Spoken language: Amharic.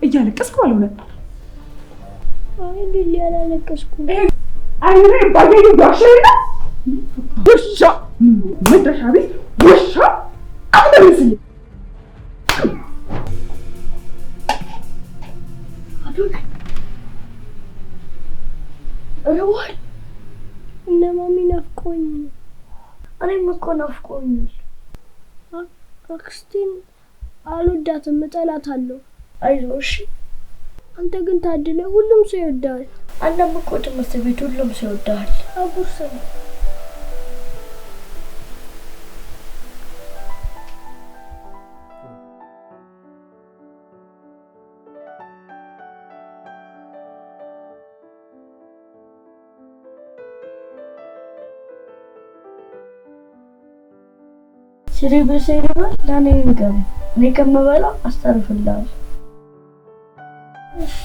እያለቀስክ ባልሆነ። አይ ሊሊ፣ አላለቀስኩም። አይኔ ባየኝ ዋሻ ነው፣ ውሻ፣ መድረሻ ቤት ውሻ አትመልስልኝ። አዶናይ፣ ርቧል። እነ ማሚ ናፍቆኝ ነው። እኔም እኮ ናፍቆኛል። አክስቴን አልወዳትም፣ እጠላታለሁ። አይዞህ እሺ። አንተ ግን ታድለ፣ ሁሉም ሰው ይወዳል። አንተም እኮ ትምህርት ቤት ሁሉም ሰው ይወዳል። አጉርሰኝ። ሲርብህ ሲርብህ ለእኔ ንገረኝ። እኔ ከምበላ አስተርፍልሃለሁ። እሺ።